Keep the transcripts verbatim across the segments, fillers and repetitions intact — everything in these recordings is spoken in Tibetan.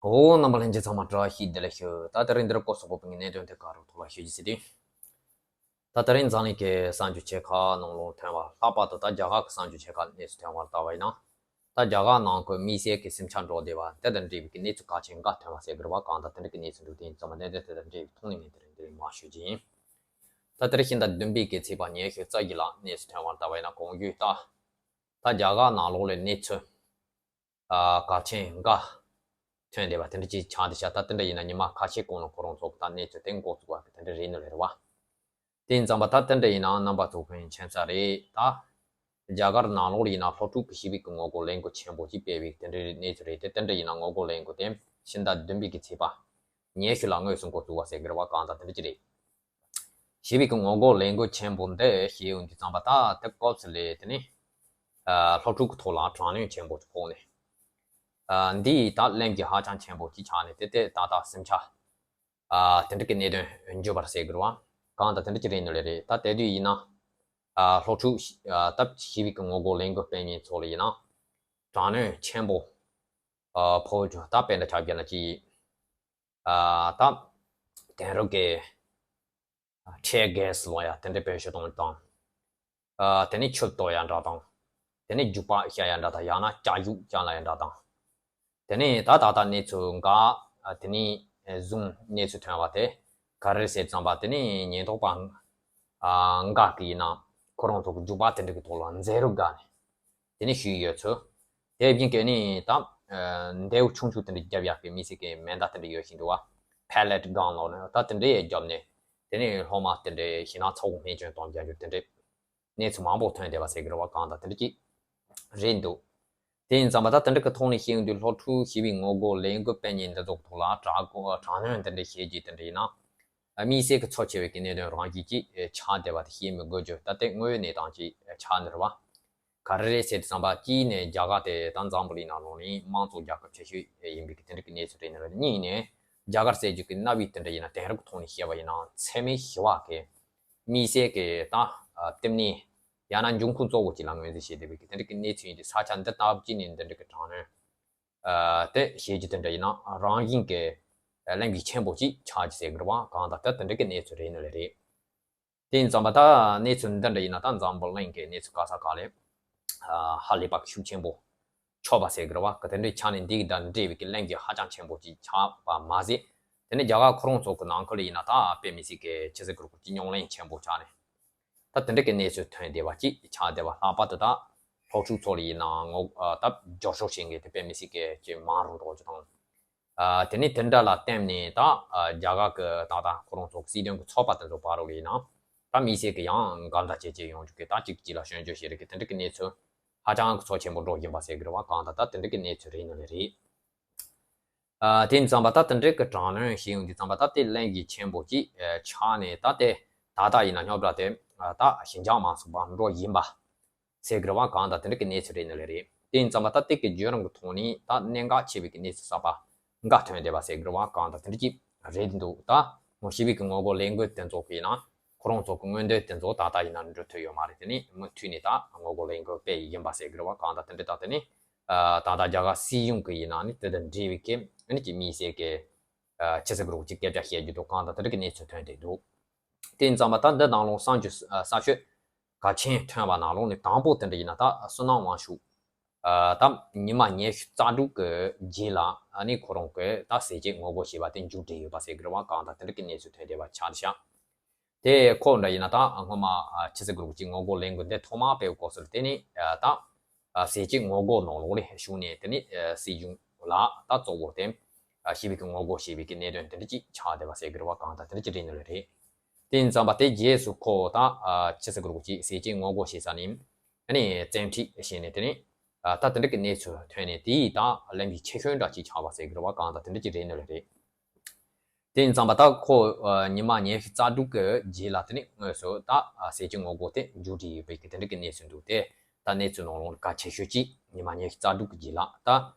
འོ། རྣམ་པ་ལྷན་རྒྱས་ཚང་མ་བཀྲ་ཤིས་བདེ་ལེགས་ཞུ། ད་དེ་རིང་འདིར་སྐོར་སོགས་པོ་གི་གནད་དོན་དེ་ག་རུ་ཐོག་ལ་ཞུ་རྒྱུ་ཟེར་དུས། ད་དེ་རིང་འཛམ་གླིང་གི་གསར་འགྱུར་ཆེ་ཁག་ནང་ལོགས་ཐོན་པ། ལྷག་པར་དུ་ད་རྒྱ་གར་གྱི་གསར་འགྱུར་ཆེ་ཁག་གནས་ཚུལ་ཐོན་པར་ལྟ་བ་ཡིན་ན། ད་རྒྱ་གར་ནང་གི་དམིགས་བསལ་གྱི་སེམས་ཆགས་འགྲོ་བསྡད་པ་དེ་དང་འབྲེལ་བའི་གི་གནས་ཚུལ་གལ་ཆེན་འགའ་ཐོན་པ་ཟེར་དགོས་རེད་བ། གང་ལྟར་དེ་འདྲ་གི་གནས་ཚུལ་འདུག་དེ་ཡིན་ཙང་མ་གནད་དོན་དེ་དང་འབྲེལ་བའི་ཐོག་ནས་ངས་དེ་རིང་འདིར་མར་ཞུ་རྒྱུ་ཡིན། ད་དེ་རིང་ཕྱི་ཟླ་བདུན་པའི་གི་ཚེས་པ་ཉི་ཤུ་རྩ་བཞི་ལ་གནས་ཚུལ་ཐོན་པར་ལྟ་བ་ཡིན་ན། གོང་ཞུས་ལྟར། ད་རྒྱ་གར་ནང་ལོགས་ལ་གནས་ཚུལ་གལ་ཆེན་འགའ་ཐོན་བསྡད་པ་དེ་འདྲ་ཅིག་ཆགས་བསྡད་ཤག་ད་དེ་འདྲ་ཡིན་ན་ཉི་མ་ཁ་ཤས་གོང་ལ་ཁོ་རང་ཚོ་གི་ད་གནས་ཚུལ་དེ་འགོ་བཙུགས་པ་གི་དེ་འདྲ་རེད་ནི་རེད་བ། དེ་ཡིན་ཙང་མ་ད་དེ་འདྲ་ཡིན་ན་རྣམ་པ་ཚོ་གི་མཁྱེན་གསལ་རེད་ད། རྒྱ་གར་ནང་ལོགས་ལ་ཡིན་ན་སློབ་ཕྲུག་གི་ཞི་བའི་གི་ངོ་རྒོལ་ལས་འགུལ་ཆེན་པོ་ཅིག་སྤེལ་བའི་དེ་འདྲའི་གནས་ཚུལ་རེད་དེ། དེ་འདྲ་ཡིན་ན་ངོ་རྒོལ་ལས་འགུལ་དེ་ཕྱི་ཟླ་བདུན་པའི་གི་ཚེས་པ་ཉི་ཤུ་ལ་དངོས་སུ་འགོ་བཙུགས་པ་ཟེར་གི་རེད་བ། གང་ལྟར་དེ་འདྲ་ཅིག་རེད། ཞི་བའི་གི་ངོ་རྒོལ་ལས་འགུལ་ཆེན་པོ་འདི་ཞེས་ཡོང་དུས་ཙམ་པ་ད་དེ་སྐབས་སུ་ལས་དེ་ནི་ཨ་སློབ་ཕྲུག་གི་ཐོག་ལ་དྲག་གནོན་ཆེན་པོ་ཅིག་ཕོག་ནས། ཨ་འདི་ཡིས་ད་གླེང་གི་ཧ་ཅང་ཆེན་པོ་ཅིག་ཆགས་ནས། དེ་དེ་ད་ལྟ་སེམས་ཆགས་ཨ་དེ་འདྲ་གི་གནད་དོན་འགྱུར་བར་ཟེར་དགོས་རེད་བ། གང་ལྟར་དེ་འདྲ་ཅིག་རེད་ནི་ལས་རེད། ད་དེ་དུས་ཡིན་ན་ཨ་སློབ་ཕྲུག་ཨ་ད་ཞི་བའི་གི་ངོ་རྒོལ་ལས་འགུལ་སྤེལ་མཁན་ཚོ་ལ་ཡིན་ན་དྲག་གནོན་ཆེན་པོ་ཨ་ཕོག་རྒྱུ། ད་དཔེར་ན་ཆ་བཞག་ན་ཅིག་ཨ་ད་དེང་རབས་ཀྱི་ཊི་ཡར་གེ་སི་ལོག་ཡ་དེ་འདྲ་སྤེལ་ཤོག་གཏོང་དང་། ཨ་དེ་ནས་ཆུ་གཏོར་ཡ་འདྲ་དང་། དེ་ནས་རྒྱུག་པ་བཤའ་ཡ་འདྲ་དང་། ཡང་ན་ལྕགས་རྒྱུག་རྐྱང་ལ་ཡ་འདྲ་དང་། དེ་ནས་ད་ད་ལྟ་གནས་ཚུལ་འགའ་ཨ་དེ་ནས་བཟུང་གནས་ཚུལ་ཐོན་པ་དེ་ག་རེ་ཟེར་ཙམ་པ། དེ་ནས་ཉེན་རྟོག་པ་ཨ་འགའ་གི་ཡིན་ན་ཁོ་རང་ཚོ་གི་རྒྱུག་པ་དེ་འདྲ་གི་ཐོག་ལ་འཛེར་རུ་བསྒག་ནས། དེ་ནས་ཞུས་ཡོད་ཚུལ། དེ་བཞིན་གྱི་ནི་ད་ཨ་མདེའུ་ཆུང་ཆུང་དེ་འདྲ་རྒྱབ་ཡག་གི་དམིགས་བསལ་གྱི་མེ་མདའ་དེ་འདྲ་ཡོད་བཞིན་འདུག་བ། པེ་ལེ་ཊི་གན་ལབ་ནས་ད་དེ་འདྲ་ཡང་རྒྱབ་ནས། དེ་ནས་སློབ་མ་དེ་འདྲ་ཞེད་སྣང་ཚ་བོ་རྨས་སྐྱོན་བཏང་རྒྱག་རྒྱུ་དེ་འདྲ་གནས་ཚུལ་མང་པོ་ཐོན་བསྡད་པ་ཟེར་གི་རེད་བ། གང་ལྟར་དེ་འདྲ་ཅིག་རེད་འདུག་དེ་ཡིན་ཙང་མ་ད་དེ་འདྲ་གི་ཐོག་ནས་བཤད་ཡོང་དུས་སློབ་ཕྲུག་ཞི་བའི་ངོ་རྒོལ་ལས་འགུལ་སྤེལ་མཁན་འདི་ཚོ་གི་ཐོག་ལ་དྲག་དྲག་གནོན་དེ་འདྲ་བྱེད་རྒྱུ་དེ་འདྲ་ཡིན་ན། དམིགས་བསལ་གྱི་འཚབ་ཆེ་བའི་གི་གནད་དོན་རང་བཞིན་ཅིག་ཆགས་བསྡད་པ་དེ་བཤད་མི་དགོས་རྒྱུ། ད་ལྟའི་དངོས་ཡོད་གནས་སྟངས་ཅིག་ཆགས་ནི་རེད་བ། ག་རེ་རེད་ཟེར་དུས་ཙམ་པ། གཅིག་ནས་རྒྱ་གར་དེ་ད་འཛམ་བུ་གླིང་ནང་ལོགས་ནས་དམངས་གཙོ་རྒྱལ་ཁབ་ཆེ་ཤོས་ཡིན་པའི་གི་དེ་འདྲ་གི་གནས་ཚུལ་རེད་ནི་རེད། གཉིས་ནས་རྒྱ་གར་ཟེར་རྒྱུ་གི་གནའ་བོའི་དེ་འདྲ་ཡིན་ན། དེང་རབས་ཀྱི་ཐོག་ནས་བཤད་པ་ཡིན་ན་འཚེ་མེད་ཞི་བ་གི་དམིགས་བསལ་གི་ད་ལྟེ་གནས་ཡང་ན་འབྱུང་ཁུངས་གཙོ་བོ་ཅིག་ལ་ངོས་འཛིན་བྱས་བསྡད་པའི་གི་དེ་འདྲ་གི་གནས་ཚུལ་ཡིན་དུས། ས་ཆ་འདི་ལྟ་བུ་ཅིག་ནས་འདི་འདྲ་གི་དྲག་གནོན་ཨ་དེ་བྱེད་རྒྱུ་དེ་འདྲ་ཡིན་ན་རང་བཞིན་གི་གླེང་གཞི་ཆེན་པོ་ཅིག་ཆགས་རྒྱུ་ཟེར་གི་རེད་བ། གང་ལྟར་ད་དེ་འདྲ་གི་གནས་ཚུལ་རེད་ནི་ལས་རེད། དེ་ཡིན་ཙང་མ་ད་གནས་ཚུལ་འདི་འདྲ་ཡིན་ན་ད་འཛམ་བུ་གླིང་གི་གནས་ཚུལ་ག་ས་ག་ལ་ཨ་ཧ་ལས་པ་ཤུགས་ཆེན་པོ་ཆགས་པ་ཟེར་གི་རེད་བ། གི་དེ་འདྲའི་ཆ་ནས་འདི་གི་དང་འབྲེལ་བའི་གི་གླེང་གཞི་ཧ་ཅང་ཆེན་པོ་ཅིག་ཆགས་པ་མ་ཟད། དེ་ནས་རྒྱ་གར་ཁོ་རང་ཚོ་གི་ནང་ཁུལ་ལ་ཡིན་ན་ད་དཔེ་མི་སྲིད་གི་ཕྱི་སྲིད་གི་རུ་ཁག་གི་རྙོག་གླེང་ཆེན་པོ་ཆགས་ནས། ད་དེ་འདྲ་གི་གནས་ཚུལ་ཐོན་བསྡད་པ་ཅིག་ཆགས་བསྡད་པ། ལྷག་པར་དུ་ད་སློབ་ཕྲུག་ཚོ་ལ་ཡིན་ནའང་ངོ་ཨ་ད་སྦྱོར་ཤོག་བྱེད་མཁན་དེ་དཔེ་མི་སྲིད་གི་ཅིག་མང་རུ་འགྲོ་རྒྱུ་དང་། ཨ་དེ་ནས་དེ་འདྲ་ལ་བརྟེན་ནས་ད་ཨ་རྒྱ་གར་གི་ད་ལྟ་ཁོ་རང་ཚོ་གི་སྲིད་དོན་གི་ཚོགས་པ་དེ་ཚོ་བར་ལ་ཡིན་ན་ད་དམིགས་བསལ་གི་ཡང་འགལ་ཟླ་ཇེ་ཆེ་ཡོང་རྒྱུ་གི། ད་གཅིག་གཅིག་ལ་སྐྱོན་བརྗོད་བྱེད་རེས་གི་དེ་འདྲ་གི་གནས་ཚུལ་ཧ་ཅང་གི་ཚོགས་ཆེན་པོ་འགྲོ་བཞིན་པ་ཟེར་གི་རེད་བ། གང་ལྟར་ད་དེ་འདྲ་གི་གནས་ཚུལ་རེད་ནི་ལས་རེད། ཨ་དེ་ཡིན་ཙང་མ་ད་དེ་འདྲའི་གི་དྲག་གནོན་བྱེད་ཡོང་དུས་ཙམ་པ་ད་དེ་གླེང་གཞི་ཆེན་པོ་ཅིག་ཨ་ཆགས་ནས། ད་དེ་ད་ལྟ་ཡིན་ན་རྙོག་དྲ་དེ་ཨ་ད་ཞི་འཇགས་མ་སོང་བར་འགྲོ་བཞིན་པ་ཟེར་གི་རེད་བ། གང་ལྟར་དེ་འདྲ་གི་གནས་ཚུལ་རེད་ནི་ལས་རེད། དེ་ཡིན་ཙང་མ་ད་དེ་གི་བརྒྱུད་རིམ་གི་ཐོག་ནས་ད་གནད་འགག་ཆེ་བའི་གི་གནས་ཚུལ་གསར་པ་འགའ་ཐོན་བསྡད་པ་ཟེར་གི་རེད་བ། གང་ལྟར་དེ་འདྲ་ཅིག་རེད་འདུག་ད་ངོ་ཞི་བའི་གི་ངོ་རྒོལ་ལས་འགུལ་དེ་ཚོ་གི་ཡིན་ན་ཁོ་རང་ཚོ་གི་མངོན་འདོད་དེ་ཚོ་ད་ལྟ་ཡིན་ན་འགྲུབ་ཐུབ་ཡོད་མ་རེད། དེ་ནས་མུ་མཐུད་ནས་ད་ངོ་རྒོལ་ལས་འགུལ་སྤེལ་ཡིན་པ་ཟེར་གི་རེད་བ། གང་ལྟར་དེ་འདྲ་ད་དེ་ནས། ཨ་ད་ལྟ་རྒྱ་གར་སྲིད་གཞུང་གི་ཡིན་ན་ནི་དེ་དང་འབྲེལ་བའི་གི་ཨ་ནི་ཅིག་དམིགས་བསལ་གི་ཨ་ཕྱི་སྲིད་གི་རོགས་ཅིག་སྐད་ཆ་བཤད་རྒྱུ་དང་། གང་ལྟར་དེ་འདྲ་གི་གནས་ཚུལ་ཐོན་བསྡད་འདུག་དེ་ཡིན་ཙང་མ་ད་འདི་ནང་ལོགས་གསར་འགྱུར་ཨ་གསར་ཤོས་གལ་ཆེན་ཐོན་པ་ནང་ལོགས་ནས་དང་པོ་དེ་འདྲ་ཡིན་ན། ད་བསོད་ནམས་དབང་ཕྱུག་ཨ་ད་ཉི་མ་ཉི་ཤུ་རྩ་དྲུག་གི་རྗེས་ལ་ཨ་ནི་ཁོ་རང་གི་ད་ཟས་བཅད་ངོ་རྒོལ་བྱས་པ་དེ་མཇུག་སྒྲིལ་ཡོད་པ་ཟེར་གི་རེད་བ། གང་ལྟར་དེ་འདྲ་གི་གནས་ཚུལ་ཐོན་བསྡད་པ་ཆགས་འདུག་ཤག་དེ་ཁོ་འདྲ་ཡིན་ན་ད་སྔོན་མ་ཨ་ཕྱི་སྲིད་གི་རོགས་ཀྱི་ངོ་རྒོལ་ལས་འགུལ་འདི་ཐོག་མ་སྤེལ་སྐབས་སུ་དེ་ནི་ཨ་ད་ཨ་ཟས་བཅད་ངོ་རྒོལ་ནང་ལོགས་ལ་ཞུགས་ནས། དེ་ནི་ཨ་སྲིད་གཞུང་ལ་ད་གཙོ་བོ་དེ་ཨ་ཞི་བའི་གི་ངོ་རྒོལ་བྱེད་པའི་གི་གནད་དོན་དེ་འདྲ་ཅིག་ཆགས་བསྡད་པ་ཟེར་གི་རེད་བ། གང་ལྟར་དེ་འདྲ་ཅིག་རེད་ནི་ལ་རེད། དེ་ཡིན་ཙང་པ་དེ་རྗེས་སུ་ཁོ་ད་ཨ་ཕྱི་སྲིད་གི་རོགས་ཀྱི་ཟས་བཅད་ངོ་རྒོལ་བྱེད་ས་ནས་ཨ་ནི་བཙན་ཁྲིད་བྱས་ནས། དེ་ནི་ཨ་ད་དེ་འདྲ་གི་གནས་ཚུལ་ཐོན་ནས་དེ་ཡིས་ད་གླེང་གཞི་ཆེ་ཤོས་འདྲ་ཅིག་ཆགས་པ་ཟེར་གི་རེད་བ། གང་ལྟར་དེ་འདྲ་ཅིག་རེད་ནི་ལ་རེད། དེ་ཡིན་ཙང་པ་ད་ཁོ་ཨ་ཉི་མ་ཉི་ཤུ་རྩ་དྲུག་གི་རྗེས་ལ་དེ་ནི་དངོས་སུ་ད་ཨ་ཟས་བཅད་ངོ་རྒོལ་དེ་མཇུག་སྒྲིལ་ཡོད་པའི་གི་དེ་འདྲ་གི་གནས་ཚུལ་འདུག་དེ་ད་གནས་ཚུལ་ནང་ལོགས་གལ་ཆེ་ཤོས་གཅིག་ཉི་མ་ཉི་ཤུ་རྩ་དྲུག་གི་རྗེས་ལ་ད་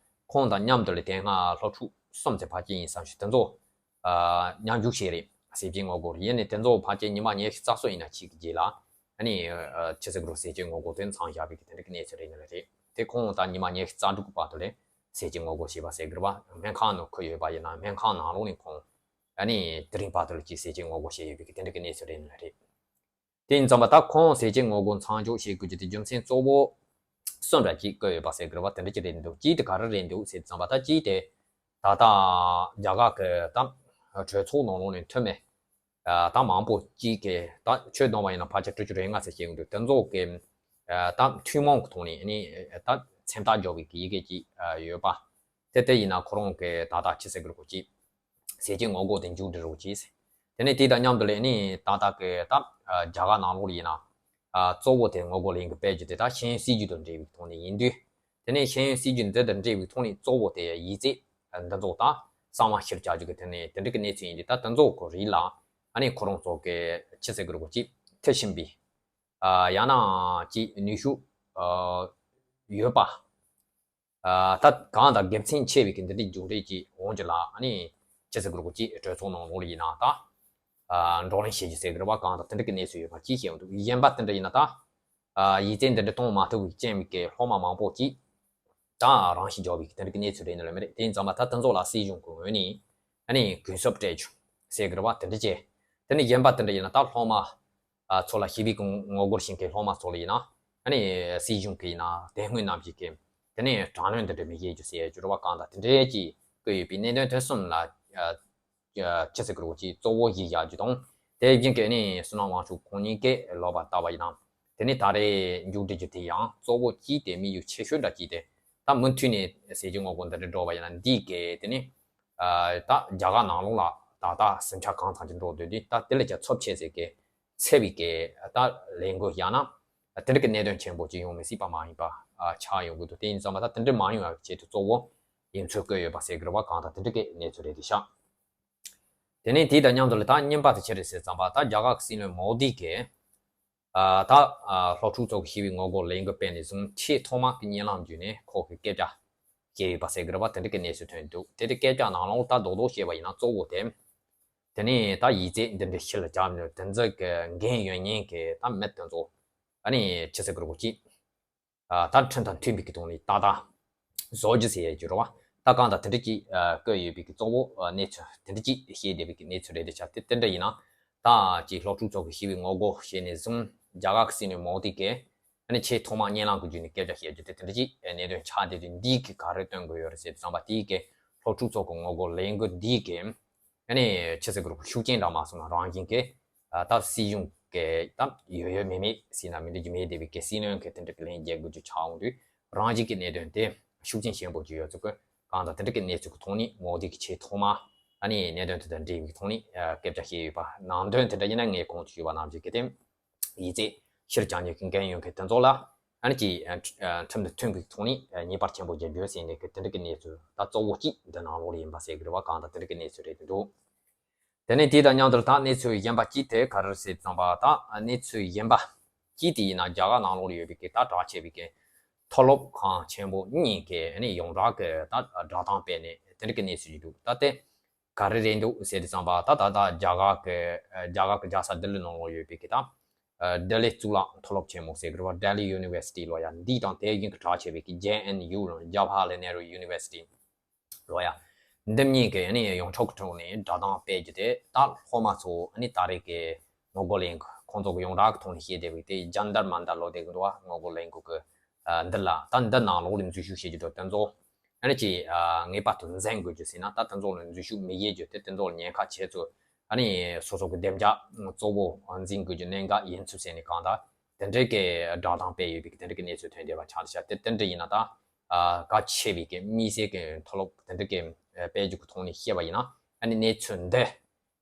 ཁོང་དང་མཉམ་དུ་ལ་དེ་སྔ་སློབ་ཕྲུག་གསུམ་ཙམ་ཕལ་ཆེར་ཡིན་བསམ་ཞིག་དེ་ཚོ་ཨ་མཉམ་ཞུགས་བྱས་རེད། ཟས་བཅད་ངོ་རྒོལ་ཡིན་ནས་དེ་ཚོ་ཕལ་ཆེར་ཉི་མ་ཉི་ཤུ་རྩ་གསུམ་ཡིན་ན་གཅིག་གི་རྗེས་ལ་ཨ་ནི་ཨ་ཕྱི་སྲིད་གི་རོགས་ཟས་བཅད་ངོ་རྒོལ་དེ་མཚམས་བཞག་པའི་གི་དེ་འདྲ་གི་གནས་ཚུལ་རེད་ནི་ལ་རེད། དེ་ཁོང་ད་ཉི་མ་ཉི་ཤུ་རྩ་དྲུག་གི་བར་དུ་ལས་ ཟས་བཅད་ངོ་རྒོལ་བྱས་པ་ཟེར་གི་རེད་བ། སྨན་ཁང་ནང་ཁུར་ཡོད་པ་ཡིན་ན་སྨན་ཁང་ནང་ལོགས་ནས་ཁོང་ཨ་ནི་དེ་རིང་བར་དུ་ལ་ཅིག་ཟས་བཅད་ངོ་རྒོལ་བྱས་ཡོད་པའི་དེ་འདྲ་གི་གནས་ཚུལ་རེད་ནི་རེད། དེ་ཡིན་ཙང་མ་ད་ཁོང་ཟས་བཅད་ངོ་རྒོལ་མཚམས་འཇོག་བྱེད་དགོས་རྒྱུ་དེ་རྒྱུ་མཚན་གཙོ་བོ་གསུམ་ར་ཅིག་བཀོད་ཡོད་པ་ཟེར་གི་རེད་བ། དེ་འདྲ་ཅིག་རེད་འདུག་གཅིག་དེ་ག་རེ་རེད་འདུག་ཟེར་ཙང་མ་ད་གཅིག་དེ་ད་ལྟ་རྒྱ་གར་གི་ད་གྲོས་ཚོགས་ནང་ལོགས་ནས་འཐུས་མི་ད་མང་པོ་གཅིག་གི་ད་ཆོས་བསྡོམས་པ་ཡིན་ན་ཕལ་ཆེར་དྲུག་ཅུ་རེ་ལྔ་ཙམ་ཞིག་འདུག་དེ་ཚོ་གི་ད་ཐུན་མོང་གི་ཐོག་ནས་ནི་ད་མཚན་རྟགས་འཇོག་པའི་གི་ཡི་གེ་ཅིག་ཡོད་པ། དེ་དེ་ཡིན་ན་ཁོ་རང་གི་ད་ལྟ་ཅི་ཟེར་དགོས་རེད་གོ་ཅིག་ཟས་བཅད་ངོ་རྒོལ་དེ་མཇུག་སྒྲིལ་རོགས་གྱིས། དེ་ནས་དེ་དང་མཉམ་དུ་ལས་ནི་ད་ལྟ་གི་ད་རྒྱ་གར་ནང་ལོགས་ལ་ཡིན་ན་གཙོ་བོ་དེ་ངོ་རྒོལ་ལས་འགུལ་སྤེལ་རྒྱུ་དེ་ད་ཤེས་ཡོན་སྲིད་ཇུས་དང་འབྲེལ་བའི་ཐོག་ནས་ཡིན་དུས། དེ་ནས་ཤེས་ཡོན་སྲིད་ཇུས་འདི་དང་འབྲེལ་བའི་ཐོག་ནས་གཙོ་བོ་དེ་ཡིག་ཚད་འདི་ཚོ་ད་གསང་བ་ཕྱིར་བཅར་རྒྱུ་གི་དེ་ནས་དེ་འདྲ་གི་གནས་ཚུལ་ཡིན་དུས། ད་དེ་ཚོ་གི་རིགས་ལ་ཨ་ནི་ཁོ་རང་ཚོ་གི་ཅི་ཟེར་དགོས་རེད་གོ་ཅིག་མཐུན་ཕྱིན་པའི་ཡང་ན་ཅིག་ནུས་ཤུགས་ཡོད་པ། ད་གང་དང་དགེ་མཚན་ཆེ་བའི་གི་འདི་འདྲའི་མཇུག་འབྲས་ཀྱི་འོང་རྒྱུ་ལ་ཨ་ནི་ཅི་ཟེར་དགོས་རེད་གོ་ཅིག་གྲོས་ཚོགས་ནང་ལོགས་ལ་ཡིན་ན་ད་བགྲོ་གླེང་བྱེད་རྒྱུ་ཟེར་གི་རེད་བ། གང་དང་དེ་འདྲ་གི་གནས་ཚུལ་ཡོད་པ་ཅིག་བཤད་འདུག་གཞན་པ་དེ་འདྲ་ཡིན་ན་ད་ཡིག་ཚད་འདི་འདྲ་གཏོང་མ་ཐུབ་པའི་རྐྱེན་གྱིས་སློབ་མ་མང་པོ་ཅིག་ད་རང་ཤི་འཇོག་པའི་གི་དེ་འདྲ་གི་གནས་ཚུལ་རེད་ནི་ལ་མི་རེད། དེ་ཡིན་ཙང་མ་ད་དེ་ཚོ་ལ་སྲིད་གཞུང་གི་ངོས་ནས་ཨ་ནི་གུན་གསབ་སྤྲད་རྒྱུ་ཟེར་གི་རེད་བ། དེ་འདྲ་བྱས། དེ་ནས་གཞན་པ་དེ་འདྲ་ཡིན་ན་ད་སློབ་མ་ཚོ་ལ་ཞི་བའི་གི་ངོ་རྒོལ་བྱེད་མཁན་སློབ་མ་ཚོ་ལ་ཡིན་ན་ཨ་ནི་སྲིད་གཞུང་གི་ཡིན་ན་དེ་སྔོན་ནམ་ཞིག་གི་དེ་ནས་དྲག་གནོན་འདི་འདྲ་མི་བྱེད་རྒྱུ་ཟེར་རྒྱུ་རེད་བ། གང་དང་དེ་འདྲའི་ཅིག་བཀོད་ཡོད་པའི་གནད་དོན་དེ་གསུམ་ལ་ཅི་ཟེར་དགོས་རེད་གོ་ཅིག་གཙོ་བོ་གཞི་བཞག་རྒྱུ་དང་། དེ་བཞིན་གི་ནི་བསོད་ནམས་དབང་ཕྱུག་ཁོང་གཉིས་ཀས་ལབ་པ་ལྟ་བུ་ཡིན་ན། དེ་ནི་ད་རེས་མཇུག་སྒྲིལ་རྒྱུ་དེ་ཡང་གཙོ་བོ་གཅིག་དེ་དམིགས་ཡུལ་ཆེ་ཤོས་འདྲ་གཅིག་དེ་ད་མུ་མཐུད་ནས་ཟས་བཅད་ངོ་རྒོལ་འདི་འདྲ་འགྲོ་བ་ཡིན་ན་འདི་གི་དེ་ནི་ད་རྒྱ་གར་ནང་ལོགས་ལ་ད་ལྟ་ཟིང་ཆ་གང་ཚང་ཅིག་འགྲོ་སྡོད་དུས། ད་དེ་ལས་ཀྱང་ཚབས་ཆེ་ཟེར་གི་འཚེ་བའི་གི་ད་ལས་འགུལ་ཡང་ན་དེ་འདྲ་གི་གནད་དོན་ཆེན་པོ་ཅིག་ཡོང་མི་སྲིད་པ་མ་ཡིན་པ་ཆགས་ཡོང་གི་འདུག་དེ་ཡིན་ཙང་མ་ད་དེ་འདྲ་མ་ཡོང་བའི་ཆེད་དུ་གཙོ་བོ་ཡིན་ཚུལ་བཀོད་ཡོད་པ་ཟེར་གི་རེད་བ། གང་དང་དེ་འདྲ་གི་གནས་ཚུལ་རེད་དེ་ཤག་དེ་ནས་དེ་དང་མཉམ་དུ་ལ་ད་གཉིས་པ་དེ་ཆི་རེད་ཟེར་ཙམ་པ་ད་རྒྱ་གར་གྱི་སྲིད་བློན་མོ་དི་གིས་ཨ་ད་ཨ་སློབ་ཕྲུག་ཚོ་གི་ཞི་བའི་ངོ་རྒོལ་ལས་འགུལ་སྤེལ་ནས་བཟུང་ཆེས་ཐོག་མ་གི་གཉིད་ལམ་བརྒྱུད་ནས་ཁོ་གི་སྐད་ཆ་བཤད་ཡོད་པ་ཟེར་གི་རེད་བ། དེ་འདྲ་གི་གནས་ཚུལ་ཐོན་འདུག་དེ་དེ་སྐད་ཆ་ནང་ལོགས་ད་རྡོག་རྡོག་བཤད་པ་ཡིན་ན་གཙོ་བོ་དེ་དེ་ནས་ད་ཡིག་ཚད་འདི་འདྲ་ཕྱིར་ལ་བརྒྱབ་ནས་དེ་ཚོ་གི་འགན་ཡོད་མཁན་གི་ད་མི་དེ་ཚོ་ཨ་ནི་ཆི་ཟེར་གི་རེད་གོ་ཅིག་ད་ཁྲིམས་དང་མཐུན་པའི་གི་ཐོག་ནས་ཏག་ཏག་བཟོ་རྒྱུ་ཟེར་ཡ་རྒྱུ་རེད་བ། ད་གང་ལྟར་དེ་འདྲ་ཅིག་བཀོད་ཡོད་པའི་གི་གཙོ་བོ་གནས་ཚུལ་དེ་འདྲ་ཅིག་བཤད་བསྡད་པའི་གི་གནས་ཚུལ་རེད་དེ་ཤག་དེ་དེ་འདྲ་ཡིན་ན་ད་ཅིག་སློབ་ཕྲུག་ཚོ་གི་ཞི་བའི་ངོ་རྒོལ་བྱས་ནས་བཟུང་རྒྱ་གར་གི་སྲིད་བློན་མོ་དི་གིས་ཨ་ནི་ཆེས་ཐོག་མ་གཉིད་ལམ་གི་བརྒྱུད་ནས་སྐད་ཆ་བཤད་རྒྱུ་དེ་དེ་འདྲ་ཅིག་གནད་དོན་ཆགས་བསྡད་དུས། འདིས་གི་ག་རེ་སྟོན་དགོས་ཡོད་རེད་ཟེར་དུས་ཙམ་པ་དེའི་གི་སློབ་ཕྲུག་ཚོ་གི་ངོ་རྒོལ་ལས་འགུལ་འདིས་གི་ཨ་ནི་ཆི་ཟེར་དགོས་རེད། ཤུགས་རྐྱེན་འདྲ་མ་སོང་ན་རང་བཞིན་གྱི་ད་སྲིད་གཞུང་གི་ད་ཡོད་ཡོད་མེད་མེད་ཟེར་ན་མི་འགྲིག་རྒྱུ་མེད་བསྡད་པའི་གི་སྲིད་བློན་གྱི་དེ་འདྲ་གི་ལན་རྒྱག་དགོས་རྒྱུ་ཆགས་འོང་དུས། རང་བཞིན་གྱི་གནད་དོན་དེ་ཤུགས་རྐྱེན་ཆེན་པོ་ཅིག་ཡོད་ཚུལ་གྱི་གང་དང་དེ་འདྲ་གི་གནས་ཚུལ་གྱི་ཐོག་ནས་མོ་དི་གི་ཆེས་ཐོག་མ་ཨ་ནི་གནད་དོན་དེ་དང་འབྲེལ་བའི་ཐོག་ནས་སྐད་ཆ་བཤད་ཡོད་པ། ནང་དོན་དེ་འདྲ་ཡིན་ན་ངས་གོང་དུ་ཞུས་པ་ནང་བཞིན་གི་དེ་ཡིག་ཚད་ཕྱིར་བཅང་ཉེས་ཀྱི་འགན་ཡོད་མཁན་དེ་ཚོ་ལ་ཨ་ནི་ཅིག་ཁྲིམས་དང་མཐུན་པའི་ཐོག་ནས་ཉེས་པ་ཆེན་པོ་འཇལ་རྒྱུ་ཟེར་ནས་གི་དེ་འདྲ་གི་གནས་ཚུལ་ད་གཙོ་བོ་གཅིག་འདི་ནང་ལོགས་ལ་ཡིན་པ་ཟེར་གི་རེད་བ། གང་དང་དེ་འདྲ་གི་གནས་ཚུལ་རེད་འདུག་དེ་ནས་དེ་དང་མཉམ་དུ་ད་གནས་ཚུལ་གཞན་པ་གཅིག་དེ་ག་རེ་ཟེར་ཙམ་པ། ད་གནས་ཚུལ་གཞན་པ་གཅིག་དེ་ཡིན་ན་རྒྱ་གར་ནང་ལོགས་ཡོད་པའི་གི་ད་གྲགས་ཆེ་བའི་གི་མཐོ་སློབ་ཁང་ཆེན་པོ་གཉིས་ཀྱི་ཨ་ནི་ཡོངས་གྲགས་ཀྱི་ད་བསྒྲགས་གཏམ་སྤེལ་ནས་དེ་འདྲ་གི་གནས་ཚུལ་ཞིག་འདུག་ད་དེ་ག་རེ་རེད་འདུག་ཟེར་དུས་ཙམ་པ། ད་ད་ད་རྒྱ་གར་གྱི་རྒྱ་གར་གྱི་རྒྱལ་ས་ལྡི་ལི་ནང་ལོགས་ཡོད་པའི་གི་ད་ལྡི་ལི་གཙུག་ལག་མཐོ་སློབ་ཆེན་མོ་ཟེར་གི་རེད་བ། Delhi University ལོ་ཡ། འདི་དང་དེ་བཞིན་གྱི་གྲགས་ཆེ་བའི་གི་J N U ལོ། Jawaharlal Nehru University ལོ་ཡ། འདི་གཉིས་ཀྱི་ཨ་ནི་ཡོངས་ཁྱབ་ཀྱི་ཐོག་ནས་བསྒྲགས་གཏམ་སྤེལ་རྒྱུ་དེ་ད་སློབ་མ་ཚོ་ཨ་ནི་ད་རེས་ཀྱི་ངོ་རྒོལ་ལས་འགུལ་ཁོང་ཚོ་གི་ཡོངས་གྲགས་ཀྱི་ཐོག་ནས་བཤད་བསྡད་པའི་དེ་ཇན་ཏར་མན་ཏར་ལབ་བསྡད་ཀྱི་འདུག་བ། ངོ་རྒོལ་ལས་འགུལ་གྱི་འདི་ལ་ད་འདི་ནང་ལོགས་ལ་འཛུལ་ཞུགས་བྱེད་ཀྱི་འདུག་དེ་ཚོ་ཨ་ནི་ཅིག་ངེས་པར་དུ་འཛིན་དགོས་རྒྱུ་ཟེར་ན། ད་དེ་ཚོ་ལ་འཛུལ་ཞུགས་མི་བྱེད་རྒྱུ་དེ་དེ་ཚོ་ལ་ཉེན་ཁ་ཆེ་ཚུལ། ཨ་ནི་སོ་སོ་གི་བདེ་འཇགས་གཙོ་བོ་འཛིན་དགོས་རྒྱུ་གནད་འགག་ཡིན་ཚུལ་ཟེར་ནས་གང་ལྟར་དེ་འདྲའི་གི་བསྒྲགས་གཏམ་སྤེལ་ཡོད་པའི་གི་དེ་འདྲའི་གི་གནས་ཚུལ་ཐོན་བསྡད་པ་ཆགས་བསྡད་ཤག་དེ་དེ་འདྲ་ཡིན་ན་ད་གལ་ཆེ་བའི་གི་དམིགས་བསལ་གི་མཐོ་སློབ་དེ་འདྲ་གི་དཔེ་འཇོག་གི་ཐོག་ནས་བཤད་པ་ཡིན་ན། ཨ་ནི་གནས་ཚུལ་འདི་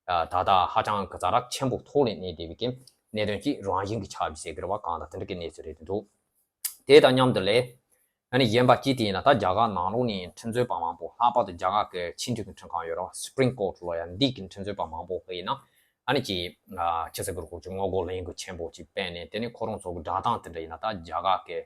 ད་ལྟ་ཧ་ཅང་གི་ཛ་དྲག་ཆེན་པོ་ཐོག་ནས་གནས་བསྡད་པའི་གི་གནད་དོན་གཅིག་རང་བཞིན་གྱི་ཆགས་པའི་ཟེར་གི་རེད་བ། གང་ལྟར་དེ་འདྲ་གི་གནས་ཚུལ་རེད་འདུག་དེ་དང་མཉམ་དུ་ལས་ཨ་ནི་གཞན་པ་གཅིག་དེ་ཡིན་ན། ད་རྒྱ་གར་ནང་ལོགས་ནས་ཁྲིམས་རྩོད་པ་མང་པོ། ལྷག་པར་དུ་རྒྱ་གར་གྱི་ཆེས་མཐོའི་ཁྲིམས་ཁང་ཡོད་རེད་བ། Supreme Court ལོ་ཡ། འདི་གི་ཁྲིམས་རྩོད་པ་མང་པོ་གི་ཡིན་ན་ཨ་ནི་ཅིག་ཆི་ཟེར་དགོས་རེད། ཁོ་ཚོ་ངོ་རྒོལ་ལས་འགུལ་ཆེན་པོ་ཅིག་སྤེལ་ནས་དེ་ནས་ཁོ་རང་ཚོ་གི་བསྒྲགས་གཏམ་དེ་འདྲ་ཡིན་ན། ད་རྒྱ་གར་གྱི་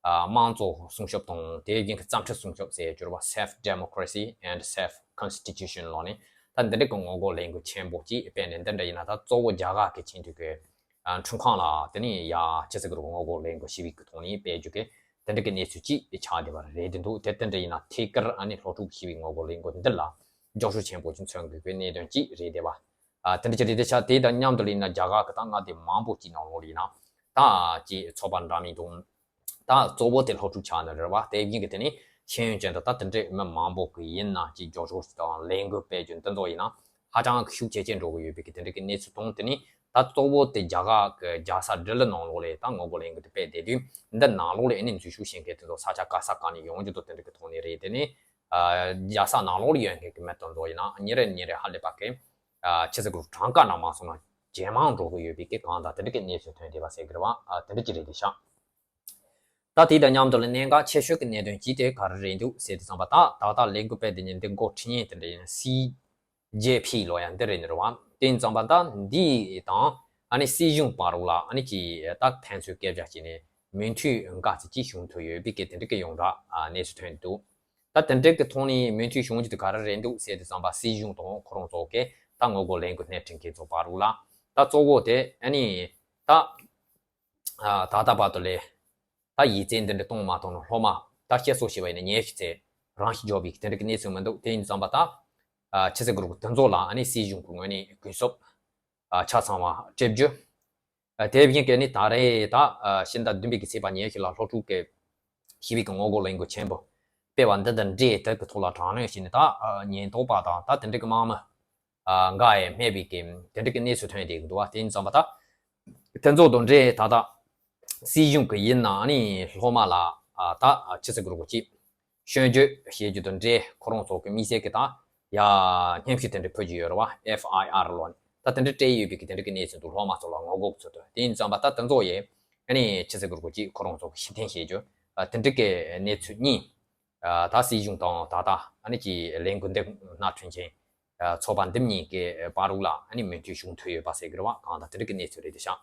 དམངས་གཙོ་སྲུང་སྐྱོབ་དང་དེ་བཞིན་གྱི་བཙན་ཁྲིད་སྲུང་སྐྱོབ་ཟེར་གྱི་རེད་བ། Self Democracy and Self Constitution ལབ་ནས་ད་འདི་འདྲ་གི་ངོ་རྒོལ་ལས་འགུལ་ཆེན་པོ་ཅིག་སྤེལ་ནས། འདི་འདྲ་ཡིན་ན་ད་གཙོ་བོ་རྒྱ་གར་གྱི་ཆེས་མཐོའི་གི་ཁྲིམས་ཁང་ལ་དེ་ནས་ཡ་ཆི་ཟེར་དགོས་རེད། ངོ་རྒོལ་ལས་འགུལ་ཞི་བའི་གི་ཐོག་ནས་སྤེལ་རྒྱུ་གི་ དེ་འདྲ་གི་གནས་ཚུལ་ཅིག་ཆགས་བསྡད་པ་རེད་འདུག་དེ་དེ་འདྲ་ཡིན་ན་ཐད་ཀར་ཨ་ནི་སློབ་ཕྲུག་ཞི་བའི་ངོ་རྒོལ་ལས་འགུལ་འདི་ལ་རྒྱབ་སྐྱོར་ཆེན་པོ་ཅིག་མཚོན་དགོས་པའི་གནད་དོན་ཅིག་རེད་བསྡད་པ། ཨ་དེ་འདྲ་ཅིག་རེད་དེ་ཆ། དེ་དང་མཉམ་དུ་ཡིན་ན་རྒྱ་གར་གི་ད་མངའ་སྡེ་མང་པོ་ཅིག་ནང་ལོགས་ལ་ཡིན་ན་ད་ཅིག་ཚོགས་པ་འདྲ་མིན་དང་། ད་གཙོ་བོ་དེ་སློབ་ཕྲུག་ཆགས་ནི་རེད་བ། དེ་བཞིན་གྱི་དེ་ནི་ཤེས་ཡོན་ཅན་དང་ད་དེ་འདྲའི་མི་མང་པོ་གི་ཡིན་ན་ཅིག་རྒྱབ་སྐྱོར་དང་ལས་འགུལ་སྤེལ་རྒྱུ་འདི་ཚོ་ཡིན་ན་ཧ་ཅང་ཤུགས་ཆེ་ཆེ་འགྲོ་གི་ཡོད་པའི་གི་དེ་འདྲ་གི་གནས་ཚུལ་དང་། དེ་ནི་ད་གཙོ་བོ་དེ་རྒྱ་གར་གི་རྒྱལ་ས་ལྡི་ལི་ནང་ལོགས་ལ་ད་ངོ་རྒོལ་ལས་འགུལ་དེ་སྤེལ་བསྡད་དུས་འདི་ནང་ལོགས་ལ་ཨ་ནི་འཛུལ་ཞུགས་བྱེད་མཁན་དེ་ཚོ་ས་ཆ་ག་ས་ག་ནས་ཡོང་རྒྱུ་དང་དེ་འདྲ་གི་ཐོག་ནས་རེད། དེ་ནི་ཨ་རྒྱལ་ས་ནང་ལོགས་ལ་ཡོད་མཁན་གི་མི་དེ་ཚོ་ཡིན་ན་ཉིན་རེ་ཉིན་རེ་ཧ་ལས་པ་གི་ཨ་ཕྱི་ཚེས་དགུ་གྲངས་ཀ་ནང་མ་སོང་ན་ཇེ་མང་འགྲོ་གི་ཡོད་པའི་གི་གང་ལྟར་དེ་འདྲ་གི་གནས་ཚུལ་ཐོན་བསྡད་པ་ཟེར་གི་རེད་བ། ཨ་དེ་འདྲ་ཅིག་རེད་དེ་ཤག་ད་དེ་དང་མཉམ་དུ་ལ་གནད་འགག་ཆེ་ཤོས་ཀྱི་གནད་དོན་གཅིག་དེ་ག་རེ་རེད་འདུག་ཟེར་དུས་ཙམ་པ། ད་ད་ལྟ་ལས་འགུལ་སྤེལ་བསྡད་མཁན་འདི་འགོ་ཁྲིད་མཁན་དེ་འདྲ་ཡིན་སི་ཇེ་ཕི་ལོ་ཡ་འདི་རེད་ནི་རེད་བ། དེ་ཡིན་ཙམ་པ་ད་འདི་དང་ཨ་ནི་སྲིད་གཞུང་བར་ལ་ཨ་ནི་ཀྱི་ད་ཕན་ཚུན་སྐད་ཆ་བྱས་ནས་མོས་མཐུན་འགའ་ཙམ་ཅིག་བྱུང་ཐུབ་ཡོད་པའི་གི་དེ་འདྲ་གི་ཡོངས་གྲགས་གནས་ཚུལ་ཐོན་འདུག་ད་དེ་འདྲ་གི་ཐོག་ནས་མོས་མཐུན་བྱུང་རྒྱུ་དེ་ག་རེ་རེད་འདུག་ཟེར་དུས་ཙམ་པ། སྲིད་གཞུང་དང་ཁོ་རང་ཚོ་གི་ད་ངོ་རྒོལ་ལས་འགུལ་སྣེ་ཁྲིད་མཁན་ཚོ་བར་ལ་ད་གཙོ་བོ་དེ་ཨ་ནི་ད། ཨ་ད་ལྟ་བར་དུ་ལས་ད་ཡིག་ཚད་འདི་འདྲ་གཏོང་མ་ཐུབ་ནས་སློབ་མ་ད་བཤད་སྲོལ་བྱས་པ་ཡིན་ན་ཉི་ཤུ་ཙམ་རང་ཤི་འཇོག་པའི་དེ་འདྲ་གི་གནས་ཚུལ་མི་འདུག་དེ་ཡིན་ཙམ་པ་ད་ཨ་ཕྱི་ཚེས་དགུ་དགོང་དེ་ཚོ་ལ་ཨ་ནི་སྲིད་གཞུང་གི་ངོས་ནས་གུན་གསབ་ཨ་ཆ་ཚང་བ་སྤྲད་རྒྱུ། ཨ་དེ་བཞིན་གྱི་ནི་ད་རེས་ད་ཨ་ཕྱི་ཟླ་བདུན་པའི་གི་ཚེས་པ་ཉི་ཤུ་ལ་སློབ་ཕྲུག་གི་ཞི་བའི་གི་ངོ་རྒོལ་ལས་འགུལ་ཆེན་པོ་སྤེལ་བ་འདི་དང་འབྲེལ་དེ་གི་ཐོག་ལ་དྲག་གནོན་བྱས་ནས་ད་ཨ་ཉེན་རྟོག་པ་དང་ད་དེ་འདྲ་གི་དམག་མི། ཨ་འགའ་ཡང་རྨས་པའི་གི་དེ་འདྲ་གི་གནས་ཚུལ་ཐོན་བསྡད་ཀྱི་འདུག་བ། དེ་ཡིན་ཙམ་པ་ད་དེ་ཚོ་དང་འབྲེལ་ད་ལྟ་སྲིད་གཞུང་གི་ཡིན་ན་ནི་སློབ་མ་ལ་ཨ་ད་ཕྱི་ཚེས་དགུ་གི་སྐྱིད་སྐྱོན་བརྗོད་བྱེད་རྒྱུ་དང་འབྲེལ་ཁོ་རང་ཚོ་གི་དམིགས་བསལ་གི་ད་ཡ་སྙན་ཞུ་དེ་འདྲ་ཕུལ་གྱི་ཡོད་རེད་བ། ཨེཕ་ཨའི་ཨར་ལོ་ད་དེ་འདྲ་སྤྲད་ཡོད་པའི་གི་དེ་འདྲ་གི་གནས་ཚུལ་འདུག་སློབ་མ་ཚོ་ལ་ངོ་རྒོལ་ཚུལ་དུ། དེ་ཡིན་ཙམ་པ་ད་དེ་ཚོ་ཡི་ཨ་ནི་ཕྱི་ཚེས་དགུ་གི་སྐྱིད་ཁོ་རང་ཚོ་གི་ཕྱིར་འཐེན་བྱེད་རྒྱུ་ཨ་དེ་འདྲ་གི་གནས་ཚུལ་གཉིས། ཨ་ད་སྲིད་གཞུང་དང་ད་ལྟ་ཨ་ནི་ཀྱི་ལས་འགུལ་འདི་སྣ་ཁྲིད་མཁན་ཨ་ཚོགས་པ་འདི་གཉིས་ཀྱི་བར་ལ་ཨ་ནི་མོས་མཐུན་བྱུང་ཐུབ་ཡོད་པ་ཟེར་གི་རེད་བ། གང་ལྟར་དེ་རིགས་ཀྱི་གནས་ཚུལ་རེད་དེ་ཤག་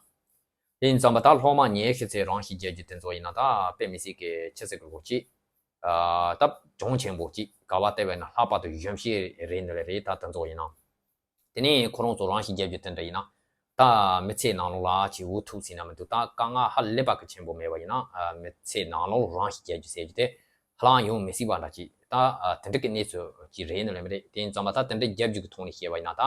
དེ་ཡིན་ཙམ་པ་ད་སློབ་མ་ཉི་ཤུ་ཙམ་རང་ཤི་བརྒྱབ་རྒྱུ་དེ་ཚོ་ཡིན་ན་ད་དཔེ་མི་སྲིད་ཀྱི་ཕྱི་ཚེས་དགུ་གི་སྐྱིད་ཨ་ད་གྱོང་ཆེན་པོ་ཅིག་ག་བ་བལྟས་པ་ཡིན་ན་ལྷག་པར་དུ་གཞོན་སྐྱེས་རེད་འདི་ལ་རེད། ད་དེ་ཚོ་ཡིན་ན། དེ་ནས་ཁོ་རང་ཚོ་རང་ཤི་བརྒྱབ་རྒྱུ་དེ་འདྲ་ཡིན་ན། ད་མི་ཚེ་ནང་ལོགས་ལ་ཅིག་འུ་ཐུག་ཟིན་ན་མི་འདུག་ད་དཀའ་ངལ་ཧ་ལས་པ་གི་ཆེན་པོ་མེད་པ་ཡིན་ན་ཨ་མི་ཚེ་ནང་ལོགས་རང་ཤི་བརྒྱབ་རྒྱུ་ཟེར་རྒྱུ་དེ་ཧ་ལམ་ཡོང་མི་སྲིད་པ་འདྲ་ཅིག་ད་ཨ་དེ་འདྲ་གི་གནས་ཚུལ་ཅིག་རེད་ནི་ལས་མི་རེད། དེ་ཡིན་ཙམ་པ་ད་དེ་འདྲ་བརྒྱབ་རྒྱུ་གི་ཐོག་ནས་བཤད་པ་ཡིན་ན་ད་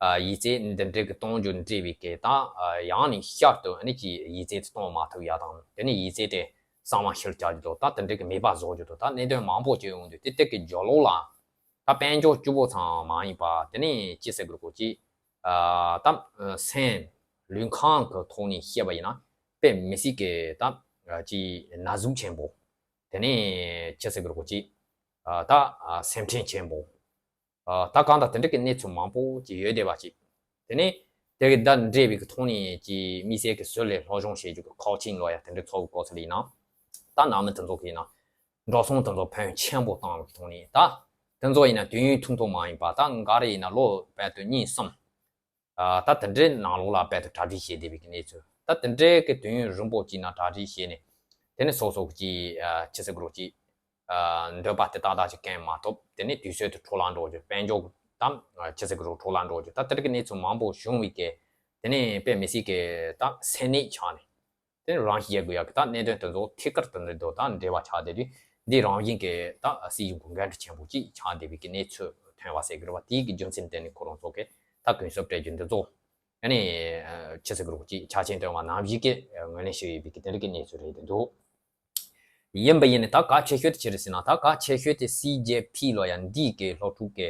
ཨ་ཡིག་ཚད་འདི་འདྲ་གི་གཏོང་རྒྱུ་འབྲེལ་བའི་གི་ད་ཨ་ཡང་ནས་བསྐྱར་དུ་ཨ་ནི་ཅིག་ཡིག་ཚད་དེ་གཏོང་མ་ཐུབ་ཡ་དང་། དེ་ནས་ཡིག་ཚད་དེ་གསང་བ་ཕྱིར་བསྐྱར་རྒྱུ་དང་ད་དེ་འདྲ་གི་མེད་པ་བཟོ་རྒྱུ་དང་ད་གནད་དོན་མང་པོ་ཅིག་ཡོང་དུས་དེ་དེ་གི་རྒྱབ་ལོགས་ལ། ད་དཔལ་འབྱོར་སྐྱིད་པོ་ཙམ་མ་ཡིན་པ་དེ་ནས་ཅི་ཟེར་དགོས་རེད་གོ་ཅི། ཨ་ད་སེམས་ལུས་ཁམས་ཀྱི་ཐོག་ནས་བཤད་པ་ཡིན་ན་དཔེ་མི་སྲིད་ཀྱི་ད་ཅི་ན་ཟུག་ཆེན་པོ། དེ་ནས་ཅི་ཟེར་དགོས་རེད་གོ་ཅི། ཨ་ད་སེམས་ཁྲལ་ཆེན་པོ། ཨ་ད་གང་ལྟར་དེ་འདྲ་གི་གནས་ཚུལ་མང་པོ་ཅིག་ཡོད་བསྡད་པ་ཅིག་དེ་ནས་དེ་གི་ད་འབྲེལ་བའི་གི་ཐོག་ནས་ཅི་དམིགས་བསལ་གྱི་ཟུར་ལས་སློབ་སྦྱོང་བྱེད་རྒྱུ་གི་ཁའོ་ཆིང་ལོ་ཡ་དེ་འདྲ་ཚོགས་གོ་ས་ལ་ཡིན་ན། ད་ནང་མི་དེ་ཚོ་གི་ཡིན་ན། འགྲོ་སོང་དེ་ཚོ་ཕོན་ཆེན་པོ་བཏང་བའི་ཐོག་ནས་ད། དེ་ཚོ་ཡིན་ན་དུས་ཡུན་ཐུང་ཐུང་མ་ཡིན་པ་ད་འགའ་རེ་ཡིན་ན་ལོ་བར་དུ་གཉིས་གསུམ། ཨ་ད་དེ་འདྲའི་ནང་ལོགས་ལ་བར་དུ་གྲ་སྒྲིག་བྱས་བསྡད་པའི་གནས་ཚུལ། ད་དེ་འདྲའི་གི་དུས་ཡུན་རིང་པོ་ཅིག་ན་གྲ་སྒྲིག་བྱས་ནས། དེ་ནས་སོ་སོ་གི་ཅི་ཨ་ཅི་ཟེར་དགོས་རེད་གོ་ཅི། ཨ་འདོད་པ་དེ་ཏག་ཏག་ཅིག་བསྐང་མ་ཐུབ། དེ་ནས་དུས་ཚོད་དེ་འཕྲོ་བརླག་འགྲོ་རྒྱུ། དཔལ་འབྱོར་དང་ཅི་ཟེར་དགོས་རེད་འཕྲོ་བརླག་འགྲོ་རྒྱུ། ད་དེ་འདྲ་གི་གནས་ཚུལ་མང་པོ་བྱུང་བའི་གི། དེ་ནས་དཔེ་མི་སྲིད་གི་ད་སེམས་ནད་ཆགས་ནས། དེ་ནས་རང་ཤི་རྒྱག་དགོས་ཡག་གི་ད་གནད་དོན་དེ་ཚོ་ཐད་ཀར་དུ་འདི་དང་ད་འབྲེལ་བ་ཆགས་བསྡད་དུས་འདི་རང་བཞིན་གྱི་ད་སྲིད་གཞུང་གི་འགན་འཁྲི་ཆེན་པོ་ཅིག་ཆགས་བསྡད་པའི་གི་གནས་ཚུལ་ཐོན་པ་ཟེར་གི་རེད་བ། དེའི་གི་རྒྱུ་མཚན་དེ་ནི་ཁོ་རང་ཚོ་གི་ད་གུན་གསབ་སྤྲད་རྒྱུ་འདི་ཚོ་ཨ་ནི་ཅི་ཟེར་གི་རེད་གོ་ཅི་ཆ་རྐྱེན་བཏོན་པ་ནང་བཞིན་གི་ངོས་ལེན་བྱས་ཡོད་པའི་གི་དེ་འདྲ་གི་གནས་ཚུལ་རེད་འདུག་ཡིན་པ་ཡིན་ནི་ད་གལ་ཆེ་ཤོས་དེ་ཅི་རེད་ཟེར་ན། ད་གལ་ཆེ་ཤོས་དེ་སི་ཇེ་ཕི་ལོ་ཡ་འདི་གི་སློབ་ཕྲུག་གི་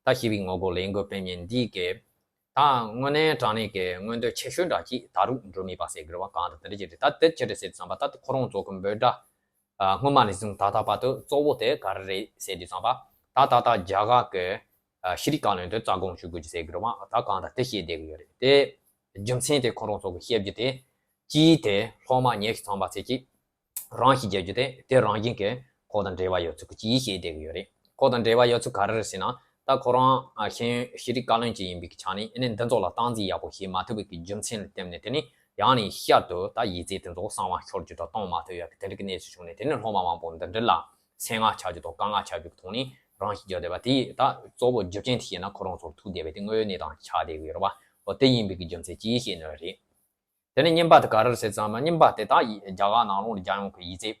ད་ཞི་བའི་ངོ་རྒོལ་ལས་འགུལ་སྤེལ་མཁན་འདི་གི་ད་དངོས་གནས་དྲང་གནས་ཀྱི་མངོན་འདོད་ཆེ་ཤོས་འདྲ་ཅིག་ད་རུང་འགྲུབ་མེད་པ་ཟེར་གི་རེད་བ། གང་ལྟར་དེ་འདྲ་ཅིག་རེད། ད་དེ་ཅི་རེད་ཟེར་དུས་ཙམ་པ་ད་ཁོ་རང་ཚོ་གི་འབོད་སྒྲ་ཨ་སྔོན་མ་ནས་བཟུང་ད་ལྟ་བར་དུ་གཙོ་བོ་དེ་ག་རེ་རེད་ཟེར་དུས་ཙམ་པ། ད་ད་ལྟ་རྒྱ་གར་གི་ཨ་ཤེས་རིག་བཀའ་བློན་དེ་རྩ་དགོངས་ཞུ་དགོས་ཀྱི་ཟེར་གི་རེད་བ། ད་གང་ལྟར་དེ་བཤད་བསྡད་གི་ཡོད་རེད། དེ་རྒྱུ་མཚན་དེ་ཁོ་རང་ཚོ་གི་བཤད་རྒྱུ་དེ་གཅིག་དེ་སློབ་མ་ཉེར་གཅིག་ཚང་པ་ཚེ་གཅིག་རང་ཤི་རྒྱག་རྒྱུ་དེ་དེ་རང་བཞིན་གྱིས་ཁོ་དང་འབྲེལ་བ་ཡོད་ཚུལ་གྱིས་བཤད་བསྡད་ཀྱི་ཡོད་རེད། ཁོ་དང་འབྲེལ་བ་ཡོད་ཚུལ་ག་རེ་རེད་ཟེར་ན། ད་ཁོ་རང་ཨ་ཤེས་ཡོན་ཤེས་རིག་བཀའ་བློན་ཅིག་ཡིན་པའི་ཆ་ནས་ཨ་ནི་འདི་ཚོ་ལ་སྟངས་འཛིན་ཡག་པོ་བྱེད་མ་ཐུབ་པའི་གི་རྒྱུ་མཚན་ལ་བརྟེན་ནས། དེ་ནི་ཡང་ནས་བསྐྱར་དུ་ད་ཡིག་ཚད་དེ་ཚོ་གསང་བ་འཁྱོལ་རྒྱུ་དང་གཏོང་མ་ཐུབ་ཡག་གི་དེ་འདྲ་གི་གནས་ཚུལ་བྱུང་ནས། དེ་ནི་སློབ་མ་མང་པོ་འདི་འདྲ་ལ་སེམས་ངལ་ཆགས་རྒྱུ་དང་དཀའ་ངལ་ཆགས་རྒྱུ་གི་ཐོག་ནས་རང་ཤི་རྒྱག་བསྡད་པ་དེ་ད་གཙོ་བོ་རྒྱུ་རྐྱེན་དེ་བཤད་ན་ཁོ་རང་ཚོར་ཐུག་བསྡད་པའི་དེ་དངོས་ཡོད་གནས་སྟངས་ཆགས་བསྡད་ཀྱི་ཡོད་རེད་བ། འོ་དེ་ཡིན་པའི་གི་རྒྱུ་མཚན་གྱིས་བཤད་ནི་རེད། དེ་ནས་གཉིས་པ་དེ་ག་རེ་རེད་ཟེར་ཙང་མ། གཉིས་པ་དེ་ད་ཡི་རྒྱ་གར་ནང་ལོགས་ལ་རྒྱལ་ཡོངས་ཀྱི་ཡིག་ཚད་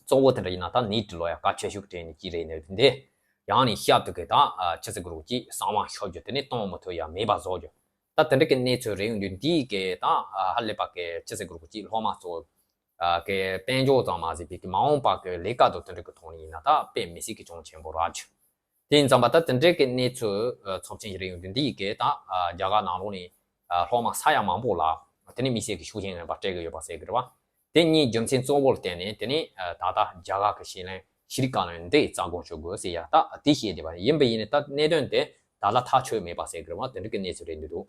གཙོ་བོ་དེ་འདྲ་ཡིན་ན་ད་ནད་དེ་ལོ་ཡ་གལ་ཆེ་ཤོས་དྲན་ནས་ཅི་རེད་ནས་འདི་ཡང་ནས་ཤབ་དུ་གི་ད་ཆི་ཟེར་དགོས་རུ་ཅི་གསང་བ་ཤོར་རྒྱུ་དེ་ནི་གཏོང་མི་ཐུབ་ཡ་མེད་པ་བཟོ་རྒྱུ། ད་དེ་འདྲ་གི་གནས་ཚུལ་རེད་འདུག་འདི་གི་ད་ཧ་ལས་པ་གི་ཆི་ཟེར་དགོས་རུ་ཅི་སློབ་མ་ཚོ་གི་དཔལ་འབྱོར་ཙམ་མ་ཟད་པའི་གི་མ་འོངས་པ་གི་ལས་ཀ་དང་དེ་འདྲ་གི་ཐོག་ནས་ཡིན་ན་ད་དཔེ་མི་སྲིད་གི་གྱོང་ཆེན་པོ་རག་རྒྱུ། དེ་ཡིན་ཙང་པ་ད་དེ་འདྲའི་གི་གནས་ཚུལ་ཚབས་ཆེན་ཞིག་རེད་ཡོང་དུས་འདི་ཡི་གེ་ད་རྒྱ་གར་ནང་ལོགས་ནས་སློབ་མ་ས་ཡ་མང་པོ་ལ་དེ་ནས་མི་སེར་གྱི་ཤུགས་རྐྱེན་ངན་པ་སྤྲད་གི་ཡོད་པ་ཟེར་གི་རེད་བ། དེ་གཉིས་རྒྱུ་མཚན་གཙོ་བོར་བརྟེན་ནས་དེ་ནས་ད་ལྟ་རྒྱ་གར་གི་ཤེས་ལེན་ཤེས་རིག་བཀའ་བློན་འདི་རྩ་དགོངས་ཞུ་དགོས་ཟེར་ཡ་ད་དེ་བཤད་བསྡད་པ་ཡིན་པ་ཡིན་ནས་ད་གནད་དོན་དེ་ད་ལ་ཐག་ཆོད་མེད་པ་ཟེར་གི་རེད་བ། དེ་འདྲ་གི་གནས་ཚུལ་རེད་འདུག་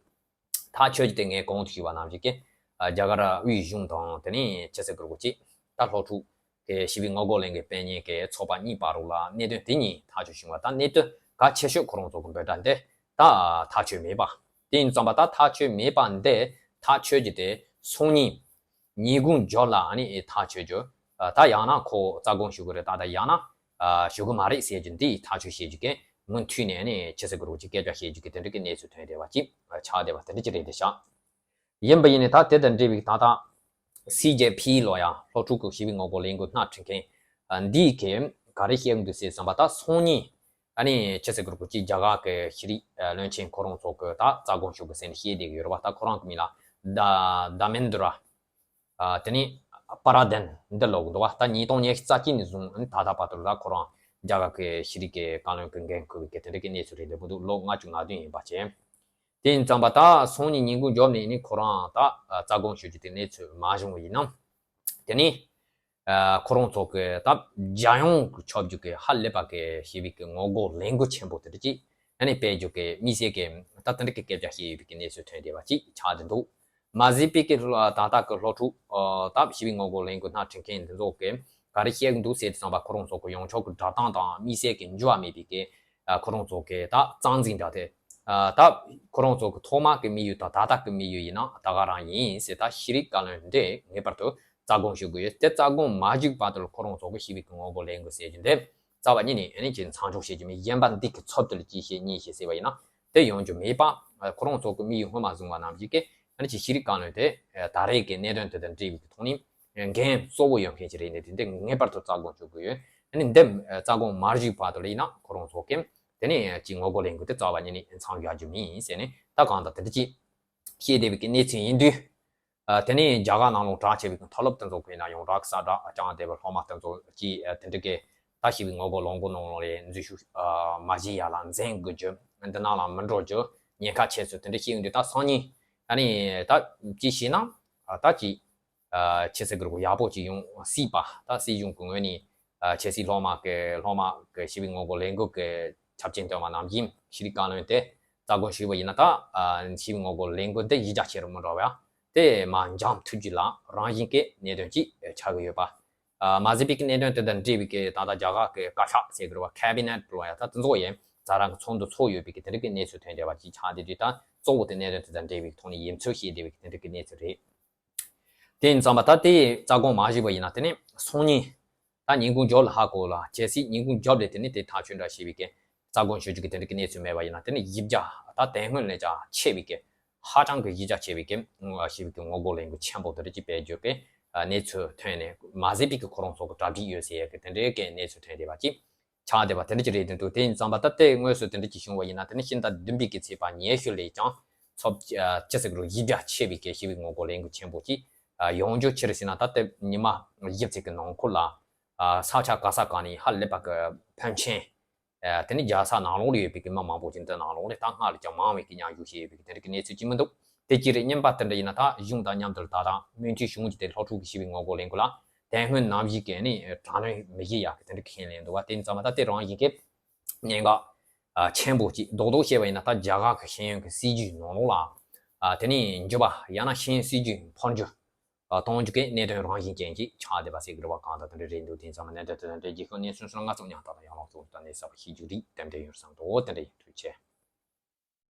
ཐག་ཆོད་ཀྱི་དེ་ངས་གོང་དུ་ཞུས་པ་ནང་བཞིན་གྱི་རྒྱ་གར་དབུས་གཞུང་དང་དེ་ནས་ཆི་ཟེར་དགོས་རེད་གཅིག་ད་སློབ་ཕྲུག་གི་ཞི་བའི་ངོ་རྒོལ་ལས་འགུལ་སྤེལ་མཁན་གྱི་ཚོགས་པ་གཉིས་བར་རུ་ལ་གནད་དོན་དེ་གཉིས་ཐག་གཅོད་བྱུང་བ་དང་གནད་དོན་གལ་ཆེ་ཤོས་ཁོ་རང་ཚོ་གི་འབོད་སྒྲ་འདི་ད་ཐག་ཆོད་མེད་པ། དེ་ཡིན་ཙང་པ་ད་ཐག་ཆོད་མེད་པ་འདི་ཐག་ཆོད་ཀྱི་དེ་སང་ཉིན་ཉིན་གུང་མཇུག་ལ་ཨ་ནི་ཐག་ཆོད་རྒྱུ། ད་ཡང་ན་ཁོ་རྩ་དགོངས་ཞུ་གི་རེད་ད་ད་ཡང་ན་ཞུ་གི་མ་རེད་ཟེར་རྒྱུ་འདི་ཐག་ཆོད་བཤད་རྒྱུ་གི་མུ་མཐུད་ནས་ཨ་ནི་ཆི་ཟེར་དགོས་རེད་ཀྱི་སྐད་ཆ་བཤད་རྒྱུ་གི་དེ་འདྲ་གི་གནས་ཚུལ་ཐོན་བསྡད་པ་ཅིག་ཆགས་བསྡད་པ་དེ་འདྲ་ཅིག་རེད་དེ་ཤག་ཡིན་པ་ཡིན་ནའི་ད་དེ་དང་འབྲེལ་བའི་ད་ལྟ་སི་ཇེ་ཕི་ལོ་ཡ་སློབ་ཕྲུག་གི་ཞི་བའི་ངོ་རྒོལ་ལས་འགུལ་སྣ་ཁྲིད་མཁན་འདིས་གི་ག་རེ་བཤད་འདུག་ཟེར་བསམ་པ་ད་སང་ཉིན་ཨ་ནི་ཆི་ཟེར་དགོས་རེད་ཀྱི་རྒྱ་གར་གི་ཤེས་རིག་བློན་ཆེན་ཁོ་རང་ཚོ་གི་ད་རྩ་དགོངས་ཞུ་གི་ཟེར་ནས་བཤད་བསྡད་གི་ཡོད་རེད་བ། ད་ཁོ་རང་གི་མིང་ལ་ད་དྷ་མེན་དྲ་དེ་ནས་པ་ར་དན་འདི་ལབ་གི་འདུག་བ། ད་ཉིས་སྟོང་ཉི་ཤུ་རྩ་གཅིག་ནས་བཟུང་ད་ལྟ་བར་དུ་ད་ཁོ་རང་རྒྱ་གར་གི་ཤེས་རིག་གི་བཀའ་བློན་གི་འགན་འཁུར་བའི་གི་དེ་འདྲ་གི་གནས་ཚུལ་རེད་འདུག་འདུག་ལོ་ལྔ་བཅུ་ང་བདུན་ཡིན་པ་བྱས། དེ་ཡིན་ཙང་པ་ད་སང་ཉིན་ཉིན་གུང་རྒྱབ་ནས་ནི་ཁོ་རང་ད་རྩ་དགོངས་ཞུ་རྒྱུ་དེ་གནས་ཚུལ་མ་བྱུང་བ་ཡིན་ནམ། དེ་ནི་ཁོ་རང་ཚོ་གི་ད་རྒྱལ་ཡོངས་ཀྱི་ཆོས་བརྒྱུད་ཀྱི་ཧ་ལས་པ་གི་ཞི་བའི་གི་ངོ་རྒོལ་ལས་འགུལ་ཆེན་པོ་དེ་འདྲ་ཅིག་ཨ་ནི་སྤེལ་རྒྱུ་གི་དམིགས་བསལ་གི་ད་དེ་འདྲ་གི་སྐད་ཆ་བཤད་ཡོད་པའི་གི་གནས་ཚུལ་ཐོན་བསྡད་པ་ཅིག་ཆགས་བསྡད་འདུག་མ་ཟད་པའི་གི་ད་ལྟ་གི་སློབ་ཕྲུག་ད་ཞི་བའི་ངོ་རྒོལ་ལས་འགུལ་སྣ་ཁྲིད་མཁན་འདི་ཚོ་གི་ག་རེ་བཤད་གི་འདུག་ཟེར་དུས་ཙམ་པ་ཁོ་རང་ཚོ་གི་ཡོངས་ཁྱབ་ཀྱི་སྒྲ་གདངས་དང་དམིགས་བསལ་གྱི་འགྱུར་བ་མེད་པའི་གི་ཁོ་རང་ཚོ་གི་ད་རྩ་འཛིན་འདྲ་དེ་ད་ཁོ་རང་ཚོ་གི་ཐོག་མ་གི་དམིགས་ཡུལ་དང་ད་ལྟ་གི་དམིགས་ཡུལ་ཡིན་ན་ད་ག་རང་ཡིན་ཟེར། ད་ཤེས་རིག་བཀའ་བློན་འདི་ངེས་པར་དུ་རྩ་དགོངས་ཞུ་དགོས་ཡོད། དེ་རྩ་དགོངས་མ་ཞུས་བར་དུ་ཁོ་རང་ཚོ་གི་ཞི་བའི་གི་ངོ་རྒོལ་ལས་འགུལ་ཟེར་རྒྱུ་འདི་རྩ་བ་ཉིད་ནས་ཨ་ནི་ཅིག་མཚམས་འཇོག་བྱེད་རྒྱུ་མེད། གཞན་པ་འདི་གི་ཚབ་ཏུ་ལ་ཅི་བྱེད་གཉིས་བྱེད་ཟེར་བ་ཡིན་ན་དེ་ཡོང་རྒྱུ་མེད་པ། ཁོ་རང་ཚོ་གི་དམིགས་ཡུལ་སྔོན་མ་བཟུང་བ་ནང་བཞིན་གི་ཨ་ནི་ཅིག་ཤེས་རིག་བཀའ་བློན་དེ་ད་རེས་ཀྱི་གནད་དོན་དེ་དང་འབྲེལ་བའི་གི་ཐོག་ནས་འགན་གཙོ་བོ་ཡོད་མཁན་ཅིག་རེད་ནས་དེ་འདི་ངེས་པར་དུ་རྩ་དགོངས་ཞུ་དགོས་ཡོད། ཨ་ནི་འདི་རྩ་དགོངས་མ་ཞུས་བར་དུ་ལ་ཡིན་ན་ཁོ་རང་ཚོ་གི་དེ་ནས་ཅིག་ངོ་རྒོལ་ལས་འགུལ་དེ་རྩ་བ་ཉིད་ནས་མཚམས་བཞག་རྒྱུ་མིན་ཟེར་ནས་ད་གང་ལྟར་དེ་འདྲ་ཅིག་བཤད་བསྡད་པའི་གི་གནས་ཚུལ་ཡིན་དུས། ཨ་དེ་ནས་རྒྱ་གར་ནང་ལོགས་གྲགས་ཆེ་བའི་མཐོ་སློབ་དེ་ཚོ་གི་ཡིན་ན་ཡོངས་གྲགས་གསལ་བསྒྲགས་བསྐྱངས་བསྡད་པའི་སློབ་མ་དེ་ཚོ་གིས་ཨ་དེ་འདྲ་གི་ད་ཞི་བའི་ངོ་རྒོལ་ལས་འགུལ་ནང་ལོགས་ལ་འཛུལ་ཞུགས་ཨ་མ་བྱེད་ཡ་ལ་འཛེམ་དགོས་རྒྱུ། འདི་ནང་ལ་མི་འགྲོ་རྒྱུ། ཉེན་ཁ་ཆེ་ཚུལ་དེ་འདྲ་བཤད་ཡོང་དུས་ད་སང་ཉིན་ཨ་ནི་ད་ཅི་བྱས་ན་ཨ་ད་ཅི་ཨ་ཆི་ཟེར་དགོས་རེད་ཡག་པོ་ཅིག་ཡོང་སྲིད་པ། ད་སྲིད་གཞུང་གི་ངོས་ནས་ཨ་ཆབ་སྲིད་སློབ་མ་གི་སློབ་མ་གི་ཞི་བའི་ངོ་རྒོལ་ལས་འགུལ་གི་ཆབ་ཆེན་བཏོན་པ་ནང་བཞིན་ཤེས་རིག་བཀའ་བློན་དེ་རྩ་དགོངས་ཞུས་པ་ཡིན་ན་ད་ཨ་ཞི་བའི་ངོ་རྒོལ་ལས་འགུལ་འདི་གཞི་རྒྱ་ཆེ་རུ་མི་འགྲོ་བ་དེ་མར་འགྱངས་ཐུབ་རྒྱུ་ལ་རང་བཞིན་གྱི་གནད་དོན་ཅིག་ཆགས་ཀྱི་ཡོད་པ། ཨ་མ་ཟད་པའི་གནད་དོན་དེ་དང་འབྲེལ་བའི་གི་ད་ལྟ་རྒྱ་གར་གྱི་བཀའ་ཤག་ཟེར་གི་རེད་བ། ཁེ་བི་ནེ་ཊི་ལ་ཡ་ད་དེ་ཚོ་ཡང་ཛ་དྲག་གི་ཚོགས་འདུ་ཚོགས་ཡོད་པའི་གི་དེ་འདྲ་གི་གནས་ཚུལ་ཐོན་བསྡད་པ་ཅིག་ཆགས་བསྡད་དུས་ད་གཙོ་བོ་དེ་གནད་དོན་དེ་དང་འབྲེལ་བའི་ཐོག་ནས་ཡིན་ཚུལ་བཤད་བསྡད་པའི་གི་དེ་འདྲ་གི་གནས་ཚུལ་རེད། དེ་ཡིན་ཙང་པ་ད་དེ་རྩ་དགོངས་མ་ཞུས་པ་ཡིན་ན་དེ་ནས་སང་ཉིན་ད་ཉིན་གུང་མཇུག་ལ་ཧ་གོ་ལ་གལ་སྲིད་ཉིན་གུང་མཇུག་ལ་དེ་ནས་དེ་ཐག་གཅོད་འདྲ་བྱས་པའི་གི་རྩ་དགོངས་ཞུ་རྒྱུ་གི་དེ་འདྲ་གི་གནས་ཚུལ་མེད་པ་ཡིན་ན་དེ་ནས་གཞི་རྒྱ་ད་དེ་སྔོན་ལས་ཀྱང་ཆེ་བའི་གི་ཧ་ཅང་གི་གཞི་རྒྱ་ཆེ་བའི་གི་ཞི་བའི་གི་ངོ་རྒོལ་ལས་འགུལ་ཆེན་པོ་དེ་འདྲ་ཅིག་སྤེལ་རྒྱུ་གི་གནས་ཚུལ་ཐོན་ནས་མ་ཟད་པའི་གི་ཁོ་རང་ཚོ་གི་གྲ་སྒྲིག་ཡོད་ཟེར་ཡ་གི་དེ་འདྲའི་གི་གནས་ཚུལ་ཐོན་བསྡད་པ་ཅིག་ཆགས་བསྡད་པ་དེ་འདྲ་ཅིག་རེད་དེ་འདུག་དེ་ཡིན་ཙང་པ་ད་ལྟའི་དངོས་སུ་དེ་འདྲ་ཅིག་བྱུང་བ་ཡིན་ན་དེ་ནི་ཕྱི་ཟླ་བདུན་པའི་གི་ཚེས་པ་ཉི་ཤུ་ལས་ཀྱང་ཚོགས་ཅི་ཟེར་གི་རུ་གཞི་རྒྱ་ཆེ་བའི་གི་ཞི་བའི་ངོ་རྒོལ་ལས་འགུལ་ཆེན་པོ་ཅིག་ཡོང་རྒྱུ་ཆེ་རུ་ཕྱིན་ན་ད་ལྟའི་ཉི་མ་བཞི་ཙམ་གི་ནང་འཁོད་ལ་ས་ཆ་ག་ས་ག་ནས་ཧ་ལས་པ་གི་ཕོན་ཆེན། དེ་ནི་རྒྱལ་ས་ནང་ལོགས་ལ་ཡོད་པའི་གི་མི་མང་པོ་ཅིག་འདི་ནང་ལོགས་ལ་ད་སྔར་ལས་ཀྱང་མང་བའི་གི་མཉམ་ཞུགས་བྱས་ཡོད་པའི་གི་དེ་འདྲ་གི་གནས་ཚུལ་ཅིག་མི་འདུག་དེ་གཅིག་རེད། གཉིས་པ་དེ་འདྲ་ཡིན་ན་ད་གཞུང་དང་མཉམ་དུ་ད་ལྟ་མུ་མཐུད་གཞུང་གི་དེ་སློབ་ཕྲུག་གི་ཞི་བའི་ངོ་རྒོལ་ལས་འགུལ་ལ་དེ་སྔོན་ནམ་བཞིན་གི་ནི་དྲག་གནོན་མི་བྱེད་ཡག་གི་དེ་འདྲ་གི་ཁས་ལེན་འདུག་བ། དེ་ཡིན་ཙང་མ་ད་དེ་རང་བཞིན་གི་གནད་འགག་ཆེན་པོ་ཅིག་རྡོག་རྡོག་བཤད་པ་ཡིན་ན་ད་རྒྱ་གར་གི་ཤེས་ཡོན་གི་སྲིད་ཇུས་ནང་ལོགས་ལ་དེ་ནི་འགྱུར་བ་ཡང་ན་ཤེས་ཡོན་སྲིད་ཇུས་འཕོ་འགྱུར་གཏོང་རྒྱུ་གི་གནད་དོན་རང་བཞིན་ཅན་ཅིག་ཆགས་བསྡད་པ་ཟེར་གི་རེད་བ། གང་ལྟར་དེ་འདྲ་རེད་འདུག་དེ་ཡིན་ཙང་མ་གནད་དོན་དེ་དང་འབྲེལ་རྒྱུ་ཤོག་གནས་ཚུལ་སོགས་ང་ཚོ་མཉམ་དུ་ཡང་ལོག་ཚོགས་དང་གནས་ཚུལ་ཞིག་རྒྱུ་རིགས་ཏན་ཏན་ཡོད་བསམ་འདུག་དེ་འདྲ་ཡིན། ཐུགས་རྗེ་ཆེ།